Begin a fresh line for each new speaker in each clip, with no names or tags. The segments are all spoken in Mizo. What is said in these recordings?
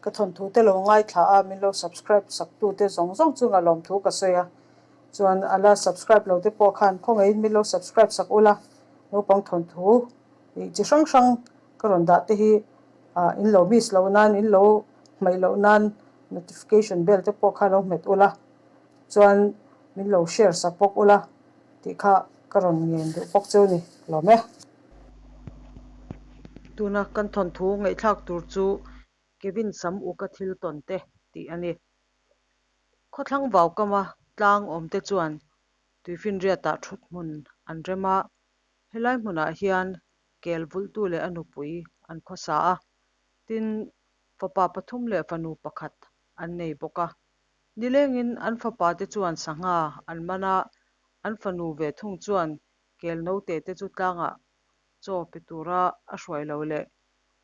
Ka thawnthu te lo ngaithla a, min lo subscribe sak tu te zawng zawng chunga lawmthu ka sawi a. Chuan a la subscribe lo te pawh khan khawngaihin min lo subscribe sak ula, naupang thawnthu ih chi hrang hrang ka rawn dah te hi ah in lo miss loh nan, in lo hmaih loh nan notification bell te pawh kha lo hmet ula, chuan min lo share sak bawk ula tih kha ka rawn ngen duh bawk cheu ni lawm e. Tuna kan thawnthu ngaihthlak tur chu Kevin Sam Uka thil tawn te tih a ni. Khawthlang vaukama tlang awm te chuan tuifinriatah thut hmun an rem a, helai hmunah hian kel vulhtu leh a nupui an khawsa a, tin fapa pathum leh fanu pakhat an nei bawk a. Nilengin an fapa te chuan sangha an man a, an fanu ve thung chuan kel note te chu tlangah chaw pe tura a hruai lo leh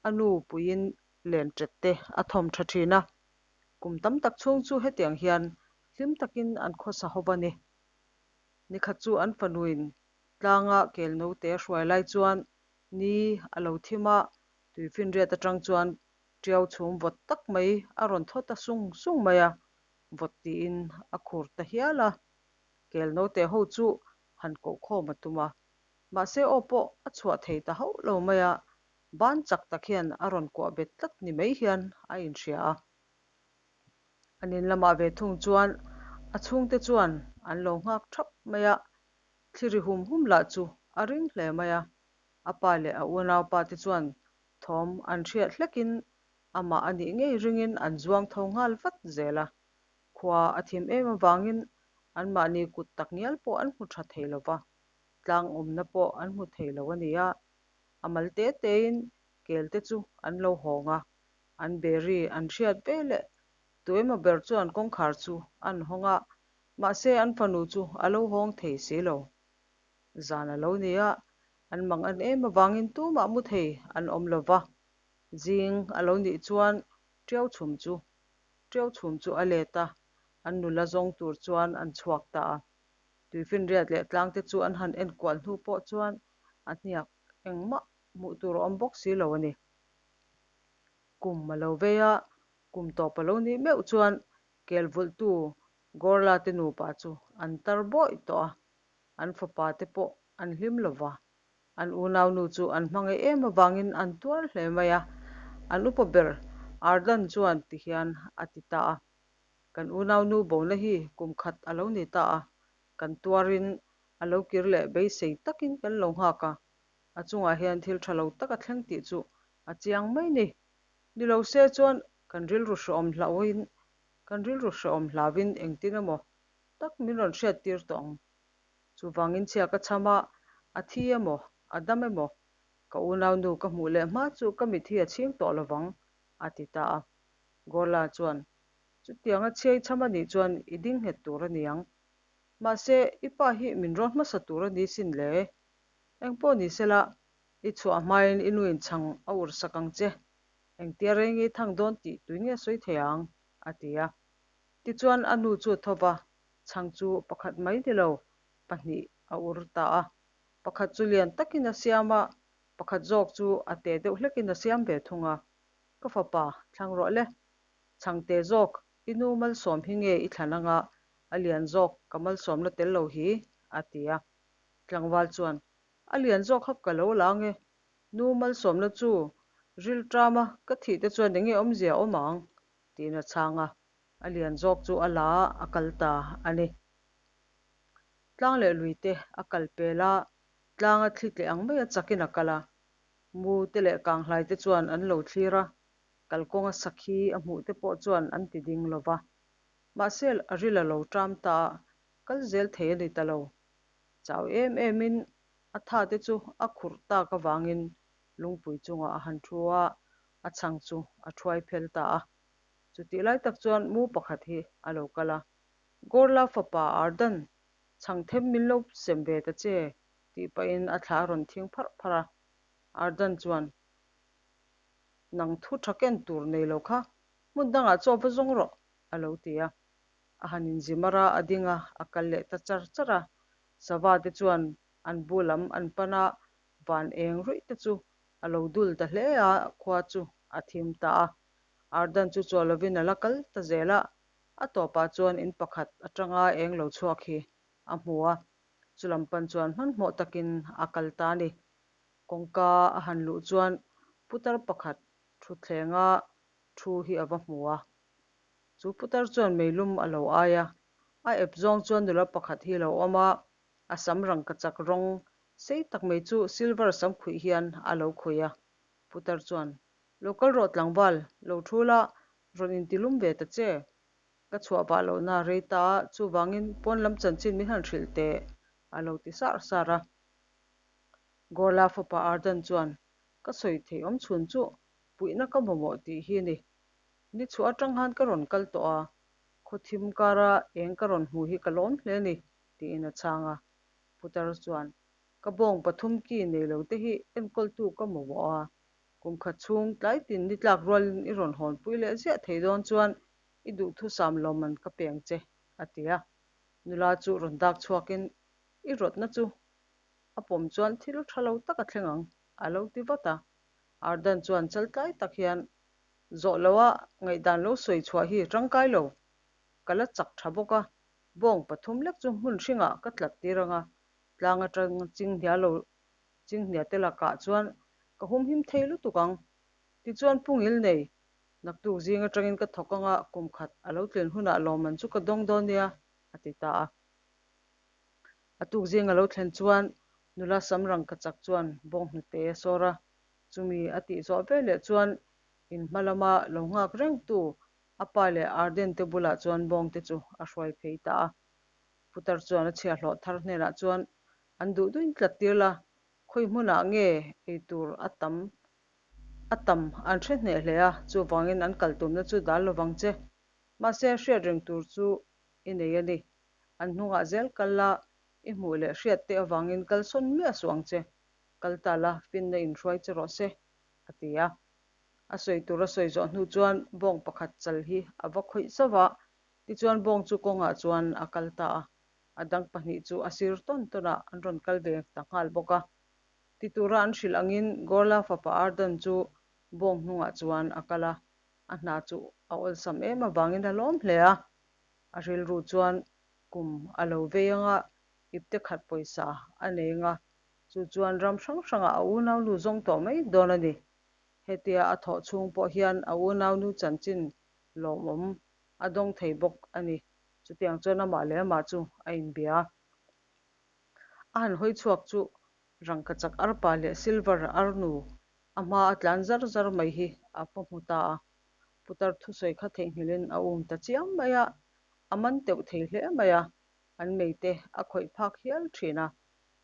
a nu puiin len ṭet te a thawm ṭha ṭhin a. Kum tam tak chhung chu hetiang hian hlim takin an khawsa ho a ni. Nikhat chu an fanuin tlanga kel note a hruai lai chuan ni a lo thim a, tuifinriat aṭang chuan ṭiau chhum vawt tak mai a rawn thaw ta sung sung mai a, vawt tiin a khur ta hial a. Kel note ho chu han koh khawm a tum a, mahse aw pawh a chhuah thei ta hauh lo mai a, ban chak tak hian a rawn kuah bet tlat ni mai hian a inhria a. An in lamah ve thung chuan a chhungte chuan an lo nghak thap mai a, thli ri hum hum lah chu a ring hle mai a, a pa leh a unaupa te chuan thawm an hriat hlekin amah a nih ngei ringin an zuang tho nghal vat zel a. Khua a thim em avangin anmahni kut tak ngial pawh an hmu tha thei lo va, tlang awmna pawh an hmu thei lo a ni a. A mal te tein kel te chu an lo hawng a, an beri an hriat ve leh tuemaw ber chuan kawngkhar chu an hawng a, mahse an fanu chu a lo hawng thei si lo. Zan a lo ni a, an mang an em avangin tumah mu thei an awm lo va, zing a lo nih chuan ṭiau chhum chu Ṭiau chhum chu a let a, an nula zawng tur chuan an chhuak ta a. Tuifinriat leh tlangte chu an han enkual hnu pawh chuan a hniak engmah hmuh tur a awm bawk si lo a ni. Kum a lo vei a, kum tawp a lo nih meuh chuan kel vulhtu Gorla te nupa chu an tar bawih tawh a, an fapa te pawh an hlim lo va. An unaunu chu an hmangaih em avangin an tuar hle mai a, an upa ber Ardan chuan ti hian a ti ta a, Kan unaunu bona hi kum khat a lo ni ta a, kan tuarin a lo kir leh beisei takin kan lo nghak a, a chungah hian thil tha lo tak a thleng tih chu a chiang mai ni. Ni lo se chuan kan rilru hrehawm hlauhin kan rilru hrehawm hlauhin engtin emaw tak min rawn hriattir tawh ang. Chuvangin chhia ka chham a, a thi emaw, a dam emaw, ka unaunu ka hmuh leh hma chu ka mit hi a chhing tawh lovang, a ti ta a. Gorla chuan, Chutianga chhiai chham a nih chuan i ding nghet tur a ni ang. Mahse, i pa hi min rawn hmasa tur a ni sin le. Engpawh ni sela, i chhuah hmain i nuin chhang a ur sak ang che. Engtia reng i thang dawn tih tui nge sawi thei ang, a ti a. Tichuan a nu chu a tho va, Chhang chu pakhat mai ni lo, pahnih a ur ta a. Pakhat chu lian takin a siam a, pakhat zawk chu a te deuh hlekin a siam ve thung a. Ka fapa, thlang rawh le. Chhang te zawk, i nu malsawm hi nge i thlan anga a lian zawk ka malsawmna tel lo hi? a ti a. Tlangval chuan, A lian zawk kha ka lo la ange, nu malsawmna chu rilṭama ka thih te chuan enge awmzia awm ang? tiin a chhang a. A lian zawk chu a la a kal ta a ni. Tlang leh lui te a kal pel a, tlang a thli tleh ang mai a chakin a kal a. Mu te leh kanghlai te chuan an lo thlir a, kalkawnga sakhi a hmuh te pawh chuan an ti ding lo va. Mahse a ril a lo ṭam ta a, kal zel thei a ni ta lo. Chau em emin a tha te chu a khurh tak avangin lungpui chungah a han thu a, a chhang chu a thuai phel ta a. Chutih lai tak chuan mu pakhat hi a lo kal a, Gorla fapa Ardan, chhang them min lo sem ve ta che, tih pahin a thla a rawn thing pharh pharh a. Ardan chuan, Nang thu tha ken tur nei lo kha, hmun dangah chaw va zawng rawh, a lo ti a. A han inzimar a, a ding a, a kal leh ta char char a. Sava te chuan an bu lam an pan a, van eng ruih te chu a lo dul ta hle a, khua chu a thim ta a. Ardan chu chawl lovin a la kal ta zel a, a tawpah chuan in pakhat atanga eng lo chhuak hi a hmu a, chulam pan chuan hmanhmawh takin a kal ta a ni. Kawngka a han luh chuan putar pakhat thuthlenga thu hi a va hmu a. Chu putar chuan meilum a lo ai a, a ep zawng chuan nula pakhat hi a lo awm a, a sam rangkachak rawng sei tak mai chu silver sam khuih hian a lo khuih a. Putar chuan, Lo kal rawh tlangval, lo thu la, rawn intilum ve ta che. Ka chhuah vah lohna a rei ta a, chuvangin pawn lam chanchin min han hrilh teh, a lo ti sar sar a. Gorla fapa Ardan chuan, Ka sawi theih awm chhun chu puihna ka mamawh tih hi a ni. Ni chhuah atang khan ka rawn kal tawh a, khawthim kara eng ka rawn hmuh hi ka lawm hle a ni, tiin a chhang a. Putar chuan, Ka bawng pathum ki nei lo te hi enkawltu ka mamawh a, kum khat chhung tlai tin ni tlak rualin i rawn hawnpui leh ziah thei dawn chuan i duhthusam lawmman ka peng che, a ti a. Nula chu rawn dak chhuakin i rawtna chu a pawm chuan thil tha lo tak a thleng ang, a lo ti vat a. Ardan chuan chaltlai tak hian zawh loha ngaihdan lo sawi chhuah hi tangkai lo, ka la chak tha bawk a, bawng pathum lek chu hmun hringah ka tlat tir ang a, tlang atang chinghnia lo chinghnia te lakah chuan ka humhim thei lutuk ang. Tichuan Pu Ngilnei, naktuk zing atangin ka thawk anga kum khat a lo tlin hunah lawmman chu ka dawng dawn nia, a ti ta a. A tuk zing a lo thlen chuan nula sam rangkachak chuan bawnghnute a sawr a, chumi a tih zawh veleh chuan in hma lama lo nghak rengtu a pa leh Arden te bulah chuan bawngte chu a hruai phei ta a. Putar chuan a chhiahhlawh thar hnenah chuan an duh duhin tlat tir la, khawi hmunah nge ei tur a tam a tam an hre hneh hle a, chuvangin an kal tumna chu dal lovang che. Mahse hriat reng tur chu i nei a ni. An hnungah zel kal la, i hmuh leh hriat te avangin kal sawn miah suh ang che. Kal ta la, finna inhruai che rawh se, a ti a. A sawi tur a sawi zawh hnu chuan bawng pakhat chal hi a va khawih zauh a, tichuan bawng chu kawngah chuan a kal ta a. A dang pahnih chu a sir tawn tawnah an rawn kal ve ta nghal bawk a. Ti tura an hrilh angin Gorla fapa Ardan chu bawng hnungah chuan a kal a, a hna chu a awlsam em avangin a lawm hle a. A rilru chuan kum a lo vei anga ipte khat pawisa a nei anga chu chuan ram hrang hrangah a unaunu zawng tawh mai dawn a ni. Hetia a thawh chhung pawh hian a unaunu chanchin lawmawm a dawng thei bawk a ni. Chutiang chuan amah leh amah chu a inbia. A han hawi chhuak chu rangkachak arpa leh silver arnu a hma a tlan zar zar mai hi a va hmu ta a. Putar thusawi kha theihnghilhin a um ta chiam mai a, a man teuh thei hle mai a, an mei te a khawih phak hial thin a,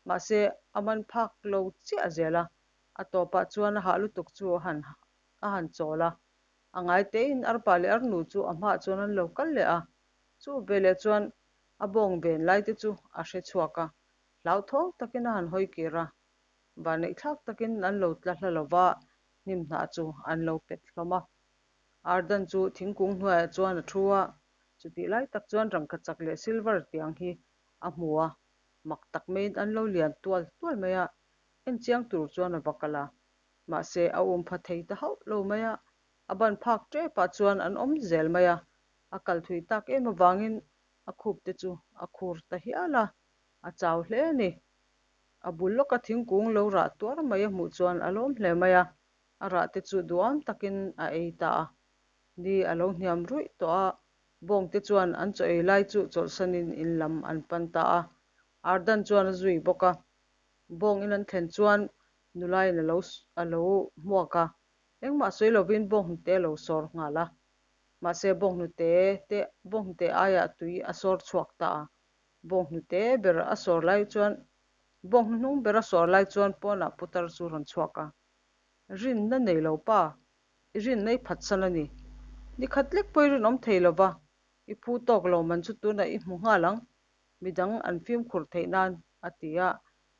mahse a man phak lo chiah zel a, a tawpah chuan a hah lutuk chu a han a han chawl a, a ngai tein arpa leh arnu chu a hmaah chuan an lo kal leh a, chu veleh chuan a bawng ven lai te chu a hre chhuak a, hlauthawng takin a han hawi kir a, Vanneihthlak takin an lo tla hla lo va, hnim hnah chu an lo pet hlawm a. Ardan chu thingkung hnuaiah chuan a thu a, chutih lai tak chuan rangkachak leh silver tiang hi a hmu a, mak tak maiin an lo lian tual tual mai a, en chiang tur chuan a va kal a. Mahse, a um pha thei ta hauh lo mai a, a ban phak tepah chuan an awm zel mai a, a kal thui tak em avangin a khup te chu a khur ta hial a, a chau hle a ni. A bul lawka thingkung lo rah tuar mai a hmuh chuan a lawm hle mai a, a rah te chu duam takin a ei ta a. Ni a lo hniam ruih tawh a, bawng te chuan an chaw ei lai chu chawlhsanin in lam an pan ta a. Ardan chuan a zui bawk a. Bawng in an thlen chuan nulain a lo a lo hmuak a, engmah sawi lovin bawnghnute a lo sawr nghal a. Mahse bawnghnute te bawnghnute aiah tui a sawr chhuak ta a. Bawnghnute ber a sawr lai chuan Bawng hnuhnung ber a sawr lai chuan pawnah putar chu rawn chhuak a. Rinna nei lo pa, i rinna i phatsan a ni. Ni khat lek pawh i rinawm thei lo va, i phu tawk lo man chu tunah i hmu nghal ang, midang an fimkhur theih nan, a ti a.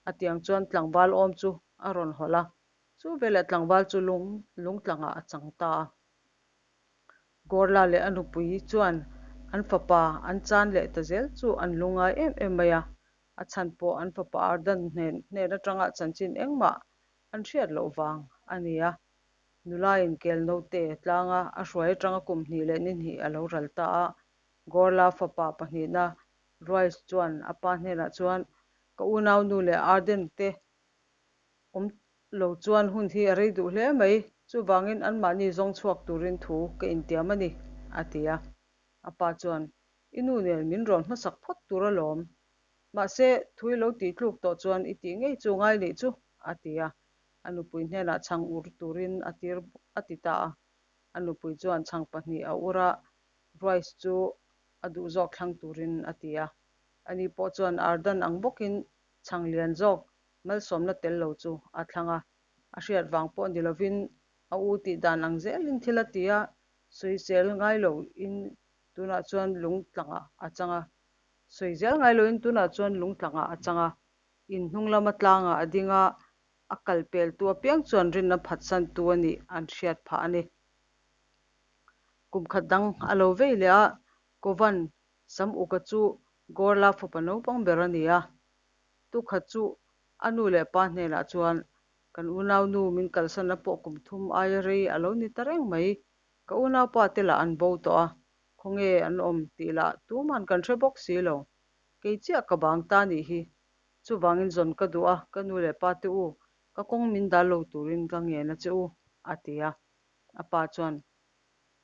A tiang chuan tlangval awm chu a rawn hawlh a, chu veleh tlangval chu lung lungtlangah a chang ta a. Gorla leh a nupui chuan an fapa an chan leh ta zel chu an lungngai em em mai a, a chhan pawh an fapa Ardan hnen hnen atanga chanchin engmah an hriat loh vang a ni a. Nulain kel note tlanga a hruai atanga kum hnih leh ni hnih a lo ral ta a. Gorla fapa pahnihna Royce chuan a pa hnenah chuan, Ka unaunu leh Arden te awm lo chuan hun hi a rei duh hle mai, chuvangin anmahni zawng chhuak turin thu ka intiam a ni, a ti a. A pa chuan, I nu nen min rawn hmasak phawt tur alawm. Mahse, thu i lo tih tluk tawh chuan i tih ngei chu ngai nih chu, a ti a. A nupui hnenah chhang ur turin a tir a ti ta a. A nupui chuan chhang pahnih a ur a, Royce chu a duh zawk thlang turin a ti a. Ani pawh chuan Ardan ang bawkin chhang lian zawk malsawmna tel lo chu a thlang a. A hriat vang pawh ni lovin a u tih dan ang zelin thil a ti a, sawisel ngai loin tunah chuan lung tlangah a chang a. Sawi zel ngai loin tunah chuan lung tlangah a chang a. In hnung lama tlangah a ding a, a kal peltu apiang chuan rinna phatsantu a nih an hriat phah a ni. Kum khat dang a lo vei leh a, Kovan Sam Uka chu Gorla fapa naupang ber a ni a. Tukhat chu a nu leh pa hnenah chuan, Kan unau nu min kalsanna pawh kum thum aia rei a lo ni ta reng mai. Ka unaupa te lah an bo tawh a, khawnge an awm tih lah tuman kan hre bawk si lo. Kei chiah ka bang ta nih hi. Chuvangin zawn ka duh a, ka nu leh pa te u, ka kawng min dal lo turin ka ngen a che u, a ti a. A pa chuan,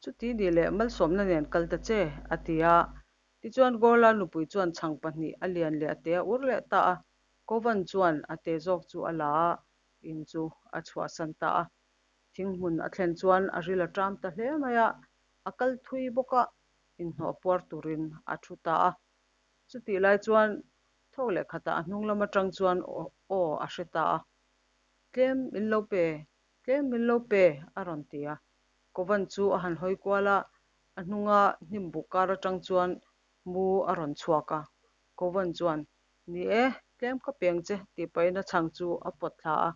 Chuti nih leh malsawmna nen kal ta che, a ti a. Tichuan Gorla nupui chuan chhang pahnih a lian leh a te a ur leh ta a. Kovan chuan a te zawk chu a la a, in chu a chhuahsan ta a. Thing hmun a thlen chuan a ril a ṭam ta hle mai a, a kal thui bawk a, inhnawh puar turin a thu ta a. Chutih lai chuan thawk leh khatah a hnung lam aṭang chuan aw a hre ta a, Tlem min lo pe, tlem min lo pe, a rawn ti a. Kovan chu a han hawi kual a, a hnunga hnim buk kar aṭang chuan mu a rawn chhuak a. Kovan chuan, Ni e, tlem ka peng che, tih pahin a chhang chu a pawt thla a,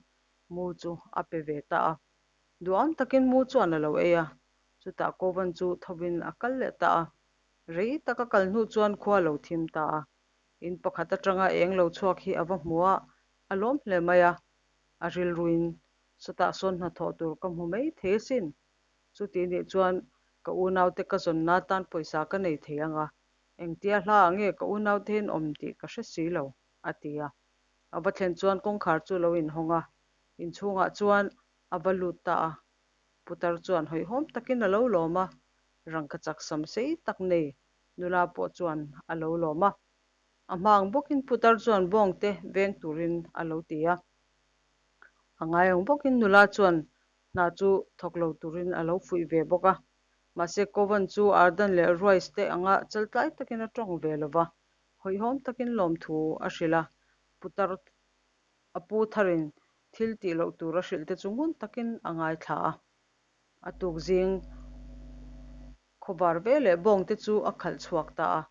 mu chu a pe ve ta a. Duham takin mu chuan a lo ei a, chutah Kovan chu thovin a kal leh ta a. Rei tak a kal hnu chuan khua a lo thim ta a. In pakhat atanga eng lo chhuak hi a va hmu a, a lawm hle mai a. A rilruin sawtah sawn hnathawh tur ka hmu mai thei asin. Chuti nih chuan ka unaute ka zawnna atan pawisa ka nei thei ang a, engtia hla ah nge ka unaute hian awm tih ka hre si lo, a ti a. A va thlen chuan kawngkhar chu lo inhawng a, inchhungah chuan a va lut ta a. Putar chuan hawihhawm takin a lo lawm a, rangkachak sam sei tak nei nula pawh chuan a lo lawm a. A hma ang bawkin putar chuan bawngte veng turin a lo ti a. A ngai ang bawkin nula chuan hna chu thawk lo turin a lo fuih ve bawk a. Mahse Kovan chu Ardan leh Royce te anga chaltlai takin a tawng ve lo va, hawihhawm takin lawmthu a hrilh a. Putar a pu tharin thil tih loh tur a hrilh te chu ngun takin a ngaithla a. A tuk zing khawvar ve leh bawng te chu a khalh chhuak ta a,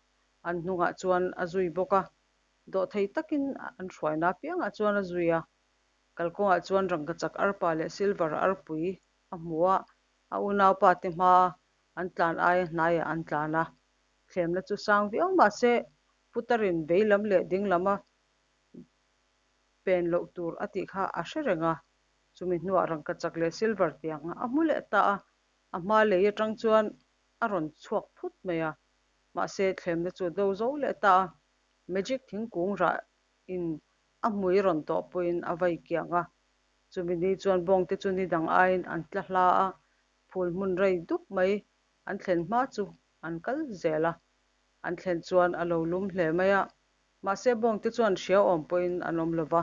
an hnungah chuan a zui bawk a. Dawhthei takin an hruaina apiangah chuan a zui a. Kalkawngah chuan rangkachak arpa leh silver arpui a hmu a, a unaupa te hmaa an tlan aia hnaiah an tlan a. Thlemna chu sang viau mahse putarin vei lam leh ding lama pen loh tur a tih kha a hre reng a, chumi hnuah rangkachak leh silver tiang a hmu leh ta a, a hma lei atang chuan a rawn chhuak phut mai a, mahse thlemna chu a do zo leh ta a, magic thingkung rah in a hmui rawn tawh pawhin a vai kiang a, chumi ni chuan bawngte chu ni dang aiin an tla hla a, phul hmun rei dup mai an thlen hma chu an kal zel a, an thlen chuan a lo lum hle mai a, Mahse bawngte chuan hria awm pawhin an awm lo va,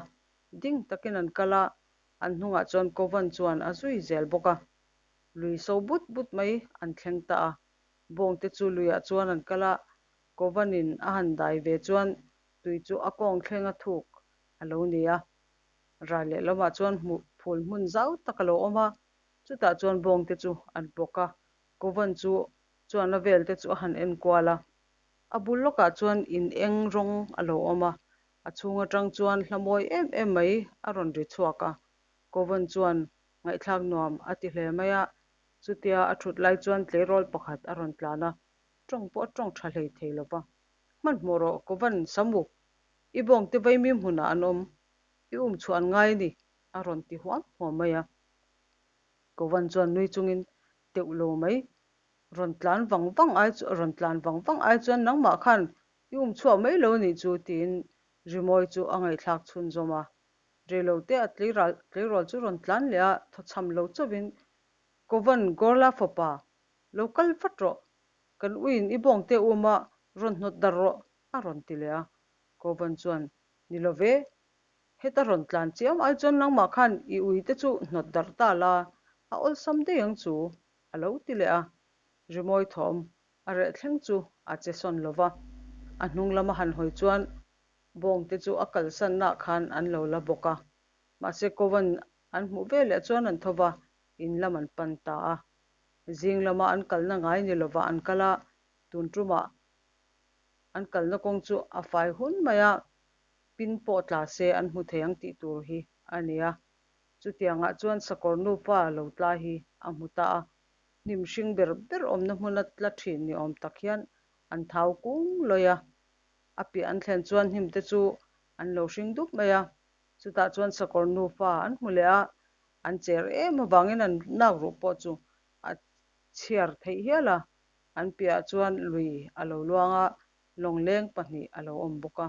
ding takin an kal a, an hnungah chuan Kovan chuan a zui zel bawk a. Lui so but but mai an thleng ta a, bawngte chu luiah chuan an kal a, Kovanin a han dai ve chuan tui chu a kawng thleng a thuk a lo ni a. Ral leh lamah chuan hmuh phul hmun zau tak a lo awm a, chutah chuan bawngte chu an bawk a, Kovan chu chuan a velte chu a han enkual a. A bul lawkah chuan in eng rawng a lo awm a, a chhung atang chuan hla mawi em em mai a rawn ri chhuak a. Kovan chuan ngaihthlak nuam a ti hle mai a, chutia a thut lai chuan tleirawl pakhat a rawn tlan a, tawng pawh a tawng tha hlei thei lo va. Hmanhmawh rawh Kovan, Samuk, i bawngte vaimim hmunah an awm, i um chhuah an ngai a ni, a rawn ti huam huam mai a. Kovan chuan nui chungin, Teuh lo mai, rawn tlan vang vang ai chu rawn tlan vang vang ai chuan nangmah khan i um chhuak mai lo nih chu tiin rimawi chu a ngaihthlak chhunzawm a. Reilote a tleiral tleirawl chu rawn tlan leh a, thawchham lo chauhin Kovan Gorla fapa, lo kal vat rawh, kan uiin i bawngte um a, rawn hnawt darh rawh a rawn ti leh a. Kovan chuan, Ni lo ve, Heta rawn tlan chiam ai chuan nangmah khan i ui te chu hnawt darh ta la, a awlsam daih ang chu, a lo ti leh a. Rimawi thawm a reh thleng chu a che sawn lo va, a hnung lama han hawi chuan bawng te chu a kalsannaah khan an lo la bawk a. Mahse Kovan an hmuh veleh chuan an tho va, in lam an pan ta a. Zing lama an kalna ngai ni lova an kal a, tun tumah an kalna kawng chu a fai hun mai a. Pin pawh tla se an hmu thei ang tih tur hi a ni a. Chutiangah chuan sakawr nupa lo tla hi a hmu ta a. Hnim hring ber ber awmna hmuna tla thin ni awm tak hian an thau kung lawih a. A piah an thlen chuan hnim te chu an lo hring dup mai a. Chutah chuan sakawr nufa an hmu leh a, an cher em avangin an nak ruh pawh chu a chhiar theih hial a. An piahah chuan lui a lo luang a, lawngleng pahnih a lo awm bawk a.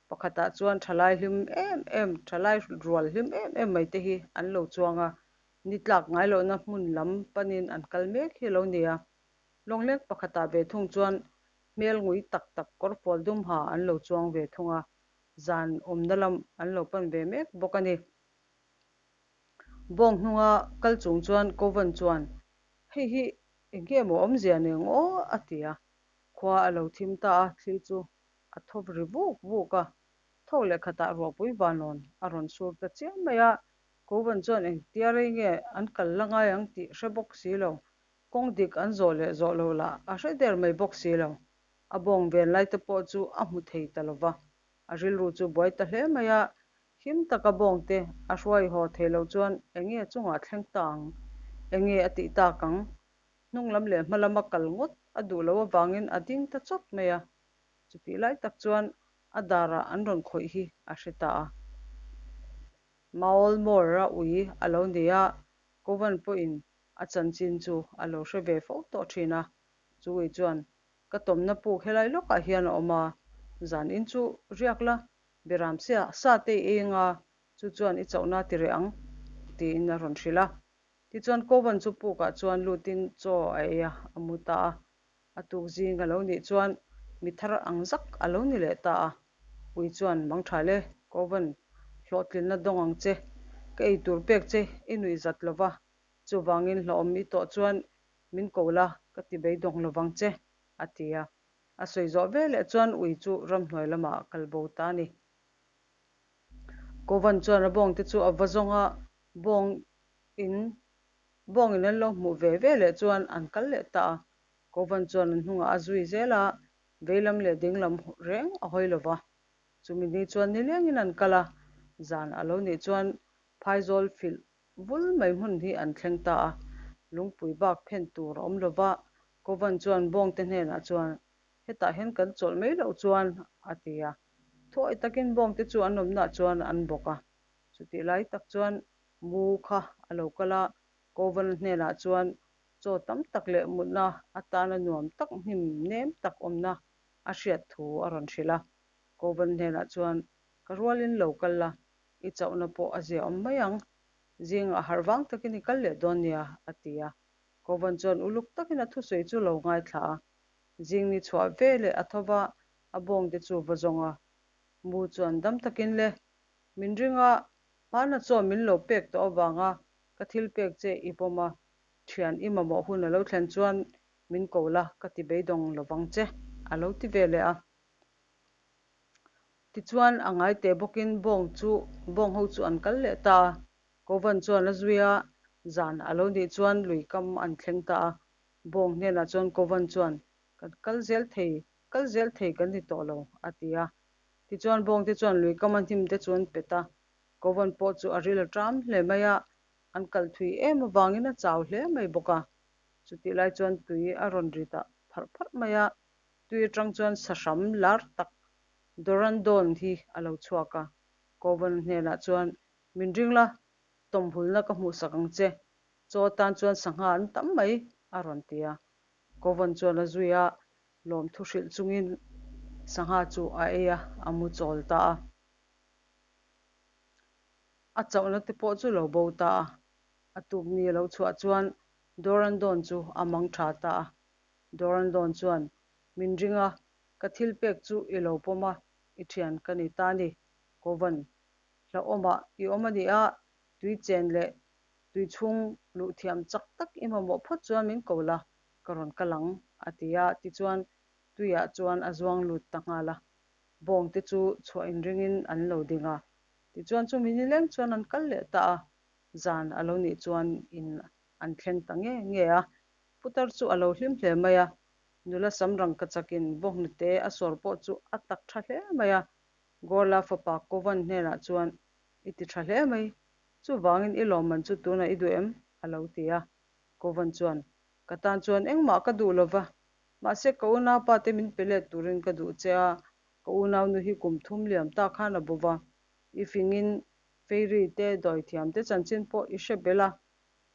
Pakhatah chuan thalai hlim em em, thalai rual hlim em em mai te hi an lo chuang a, ni tlak ngai lohna hmun lam panin an kal mek hi a lo ni a. Lawngleng pakhatah ve thung chuan hmel ngui tak tak kawrfual dum ha an lo chuang ve thung a, zan awmna lam an lo pan ve mek bawk a ni. Bawng hnunga kal chung chuan Kovan chuan, Hei hi eng nge maw awmzia nen aw? a ti a. Khua a lo thim ta a, thil chu a thawp ri vuk vuk a, thawk leh khatah ruahpui vanawn a rawn sur ta chiam mai a, Kovan chuan engtia rei nge an kal la ngai ang tih hre bawk si lo, kawng dik an zawh leh zawh loh lah a hre der mai bawk si lo, a bawng ven lai te pawh chu a hmu thei ta lo va, a rilru chu buai ta hle mai a, him taka bawng te a hruai haw thei loh chuan enge chungah thleng ta ang, enge a tih tak ang, hnung lam leh hma lama kal ngawt a duh loh avangin a ding ta chawt mai a. Chutih lai tak chuan a darah an rawn khawih hi a hre ta a. Maulmore-a ui a lo ni a, Kovan pawhin a chanchin chu a lo hre ve fo tawh thin a. Chu ui chuan, Ka tawmna puk helai lawkah hian a awm a, zan in chu riak la, Beram sia sa te i ei anga, chu chuan i chauhna ti reh ang, tiin a rawn hrilh a. Tichuan Kovan chu pukah chuan lutin chaw a ei a, a mu ta a. A tuk zing a lo nih chuan mi thar ang zak a lo ni leh ta a. Ui chuan, Mang tha le, Kovan, hlawhtlinna dawng ang che. Ka ei tur pek che i nuih zat lo va, chuvangin hlawhawm i tawh chuan min ko la, ka ti beidawng lo vang che, a ti a. A sawi zawh veleh chuan ui chu ramhnuai lamah a kal bo ta a ni. Kovan chuan a bawngte chu a va zawng a, bawng in Bawngin an lo hmuh ve ve leh chuan an kal leh ta a, Kovan chuan an hnungah a zui zel a, veilam leh dinglam reng a hawi lo va. Chumi ni chuan nilengin an kal a, zan a lo nih chuan phaizawl filh vul mai hmun hi an thleng ta a, lungpui bak phen tur a awm lo va, Kovan chuan bawngte hnenah chuan, Hetah hian kan chawlh mai loh chuan, a ti a. Thuawih takin bawngte chu an awmnaah chuan an bawk a, chutih lai tak chuan Mu kha a lo kal a, Kovan hnenah chuan chaw tam tak leh mutna atana nuam tak hnim nem tak awmna a hriat thu a rawn hrilh a. Kovan hnenah chuan, Ka rualin lo kal la, i chauhna pawh a zia awm mai ang. Zingah harh vang takin i kal leh dawn nia, a ti a. Kovan chuan uluk takin a thusawi chu lo ngaithla a. Zing ni chhuah ve leh a tho va, a bawngte chu va zawng a. Mu chuan dam takin le, min ring a, Hmana chaw min lo pek tawh avanga ka thil pek che i pawm a, thian i mamawh hun a lo thlen chuan min ko la ka ti beidawng lovang che, a lo ti ve leh a. Tichuan a ngai teh bawkin bawng chu bawng ho chu an kal leh ta a, Kovan chuan a zui a, zan a lo nih chuan lui kam an thleng ta a, bawng hnenah chuan Kovan chuan kan kal zel thei kal zel thei kan ni tawh lo, a ti a. Tichuan bawngte chuan lui kam a hnim te chu an pet a, Kovan pawh chu a ril a ṭam hle mai a, an kal thui em avangin a chau hle mai bawk a. Chutih lai chuan tui a rawn ri ta pharh pharh mai a, tui aṭang chuan sahram lar tak Dorandon hi a lo chhuak a. Kovan hnenah chuan, Min ring la, tawmhulna ka hmuhsak ang che. Chaw atan chuan sangha an tam mai, a rawn ti a. Kovan chuan a zui a, lawmthu hrilh chungin sangha chu a ei a, a mu chawl ta a. A chauhna te pawh chu lo bo ta a. A tuk ni a lo chhuah chuan Dorandon chu a mang tha ta a. Dorandon chuan, Min ring a, ka thil pek chu i lo pawm a, i thian ka ni ta a ni. Kovan, hlauhawmah i awm a ni a, tui chen leh tui chhung luh thiam chak tak i mamawh phawt chuan min ko la, ka rawn kal ang, a ti a. Tichuan, tuiah chuan a zuang lut ta nghal a. Bawng te chu chhuah inringin an lo ding a. Tichuan chumi nileng chuan an kal leh ta a, zan a lo nih chuan in an thleng ta nge nge a. Putar chu a lo hlim hle mai a, nula sam rangka chakin bawnghnute a sawr pawh chu a tak tha hle mai a. Gorla fapa Kovan hnenah chuan, I ti tha hle mai, chuvangin i lawmman chu tunah i duh em? a lo ti a. Kovan chuan, Ka tan chuan engmah ka duh lova, mahse ka unaupa te min pe let turin ka duh che a, ka unaunu hi kum thum liam ta khan a bo va, i fingin Fairy te dawithiam te chanchin pawh i hre bel a,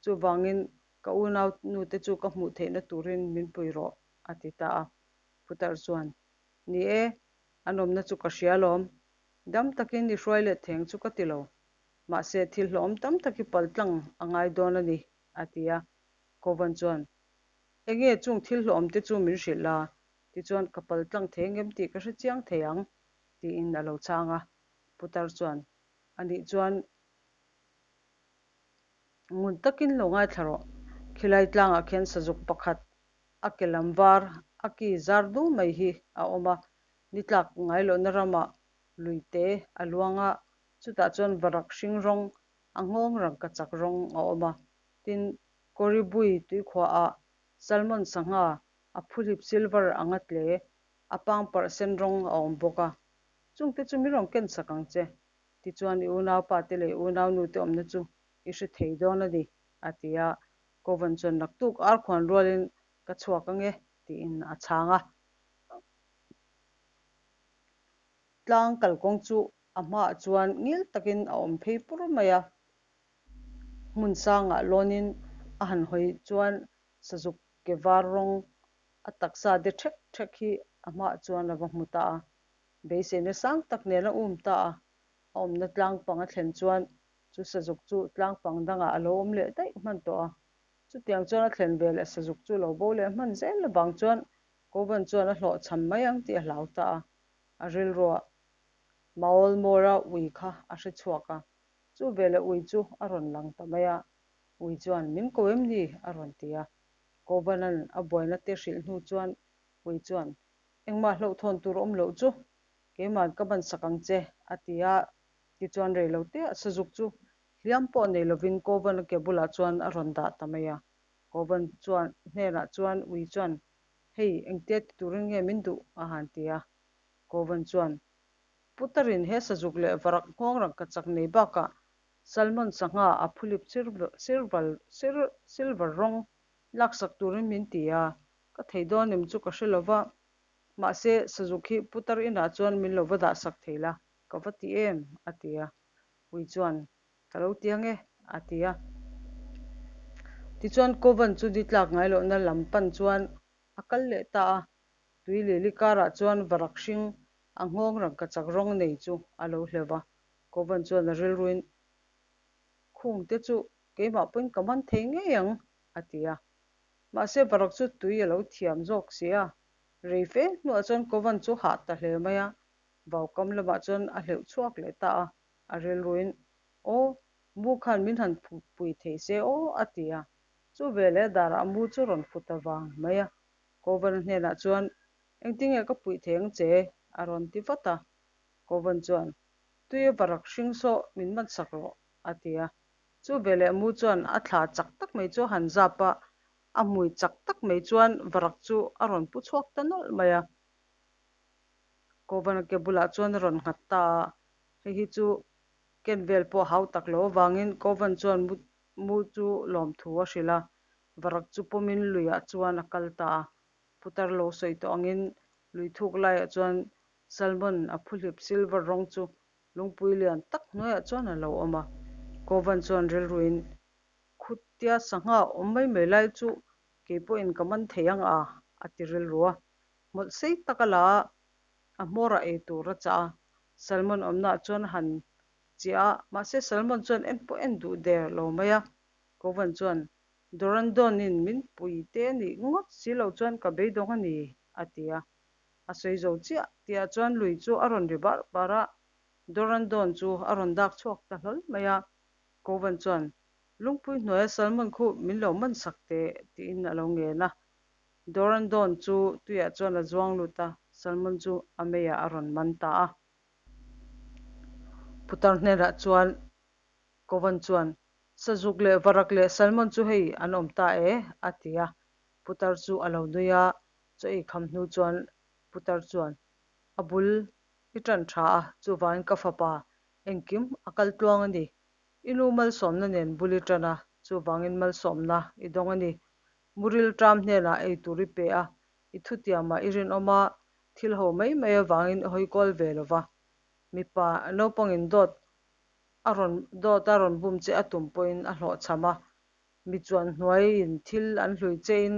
chuvangin ka unaunu te chu ka hmuh theihna turin min pui rawh, a ti ta a. Putar chuan, Ni e, an awmna chu ka hria alawm. Dam takin i hruai let theng chu ka ti lo. Mahse thil hlawhawm tam tak i paltlang a ngai dawn a ni, a ti a. Kovan chuan, Enge chung thil hlawhawm te chu min hrilh la, tichuan ka paltlang thei ngem tih ka hre chiang thei ang, tiin a lo chhang a. Putar chuan, Anih chuan ngun takin lo ngaithla rawh. Khilai tlangah khian sazuk pakhat, a ke lam var, a ki zar du mai hi a awm a. Ni tlak ngai lohna ramah lui te a luang a, chutah chuan varak hring rawng, a nghawng rangkachak rawng a awm a. Tin, Koribui tuikhuaah salmon sangha a phuhlip silver anga tle, a pangparh sen rawng a awm bawk a. Chungte chu mi rawn ken sak ang che. Tichuan i unaupa te leh i unaunu te awmna chu i hre thei dawn a ni, a ti a. Kovan chuan naktuk arkhuan rualin ka chhuak ange, tiin a chhang a. Tlang kalkawng chu a hmaah chuan ngil takin a awm phei pur mai a. Hmun sangah lawnin a han hawi chuan sazuk ke var rawng a taksa de ṭhek ṭhek hi a hmaah chuan a va hmu ta a. Beiseina sang tak nen a um ta a, a awmna tlang pang a thlen chuan chu sazuk chu tlang pang dangah a lo awm leh daih hman tawh a. Chutiang chuan a thlen ve leh sazuk chu lo bo leh hman zel avang chuan Kovan chuan a hlawhchham mai ang tih a hlau ta a, a rilruah Maolmora ui kha a hre chhuak a. Chu veleh ui chu a rawn lang ta mai a, ui chuan, Min ko em ni? a rawn ti a. Kovanan a buaina te hrilh hnu chuan ui chuan, Engmah hlauhthawn tur awm loh chu keima'n ka ban sak ang che, a ti a. Tichuan rei lo te a sazuk chu hliam pawh nei lovin Kovan-a ke bulah chuan a rawn dah ta mai a. Kovan chuan hnenah chuan ui chuan, Hei, engtia ti turin nge min duh? a han ti a. Kovan chuan, Putarin he sazuk leh varak nghawng rangkachak nei bakah salmon sangha a phulip silver rawng laksak turin min ti a, ka thei dawn em chu ka hre lo va, mahse sazuk hi putar inah chuan min lo va dahsak thei la, ka va ti em? a ti a. Ui chuan, Ka lo ti ang e, a ti a. Tichuan Kovan chu ni tlak ngai lohna lam pan chuan a kal leh ta a. Tui lili karah chuan varak hring a nghawng rangkachak rawng nei chu a lo hleuh va. Kovan chuan a rilruin, Khung te chu keimah pawhin ka man thei ngei ang, a ti a. Mahse varak chu tui a lo thiam zawk si a. Rei fe hnuah chuan Kovan chu hah ta hle mai a, vaukam lamah chuan a hleuh chhuak leh ta a. A rilruin, Aw, mu khan min han pui thei se aw, a ti a. Chu veleh darah mu chu rawn fu ta vang mai a. Kovan hnenah chuan, Engtinge ka puih thei ang che? a rawn ti vat a. Kovan chuan, Tui a varak hring saw min man sak rawh, a ti a. Chu veleh mu chuan a thla chak tak mai chu a han zap a, a hmui chak tak mai chuan varak chu a rawn pu chhuak ta nawlh mai a. Kovana ke bulah chuan a rawn nghat ta a, hei hi chu ken vel pawh hau tak lo avangin Kovan chuan mu chu lawmthu a hrilh a. Varak chu pawmin luiah chuan a kal ta a, putar lo sawi tawh angin lui thuk laiah chuan salmon a phuhlip silver rawng chu lungpui lian tak hnuaiah chuan a lo awm a. Kovan chuan rilruin, Khut Tia sangha awm mai mai lai chu kei pawhin ka man thei ang a, a ti rilru a. Hmawlh sei tak a la a, a hmawrah ei tur a chah a. Salmon awmnaah chuan a han chiah a, mahse Salmon chuan en pawh en duh der lo mai a. Kovan chuan, Dorandon-in min pui te nih ngawt si lo chuan ka beidawng a ni, a ti a. A sawi zo chiah tihah chuan lui chu a rawn ri bar bar a, Dorandon chu a rawn dak chhuak ta hlawl mai a. Kovan chuan, Lungpui hnuaia Salmon khu min lo man sak teh, tiin a lo ngen a. Dorandon chu tuiah chuan a zuang lut a, Salmon chu a meiah a rawn man ta a. Putar hnenah chuan Kovan chuan, Sazuk leh varak leh Salmon chu hei an awm ta e, a ti a. Putar chu a lo nui a, chaw ei kham hnu chuan Putar chuan, A bul i ṭan ṭha a, chuvangin ka fapa engkim a kal tluang a ni. I nu malsawmna nen bul i ṭan a, chuvangin malsawmna i dawng a ni. Muril ṭam hnenah ei tur i pe a, i thutiamah i rinawm a, thil ho mai mai avangin i hawi kawl ve lo va. Mipa naupangin dawt a rawn dawt a rawn bum che a tum pawhin a hlawhchham a, mi chuan hnuaiin thil an hlui chein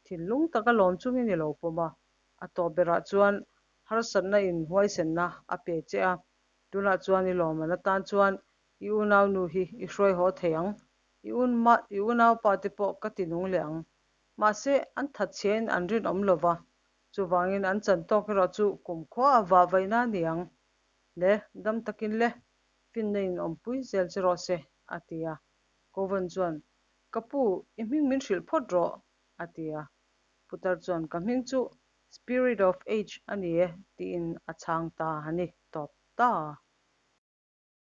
thinlung taka lawm chungin i lo pawm a. A tawp berah chuan harsatna in huaisenna a pe che a, tunah chuan i lawmman atan chuan i unaunu hi i hruai haw thei ang, i i unaupa te pawh ka ti nung leh ang. Mahse, an thatchhiain an rinawm lo va, chuvangin an chan tawk erawh chu kumkhua a vah vaihna a ni ang. Le, dam takin le, finna in awmpui zel che rawh se, a ti a. Kovan chuan, Ka pu, i hming min hrilh phawt rawh, a ti a. Putar chuan, Ka hming chu Spirit of Age a ni e, tiin a chhang ta a ni tawp ta.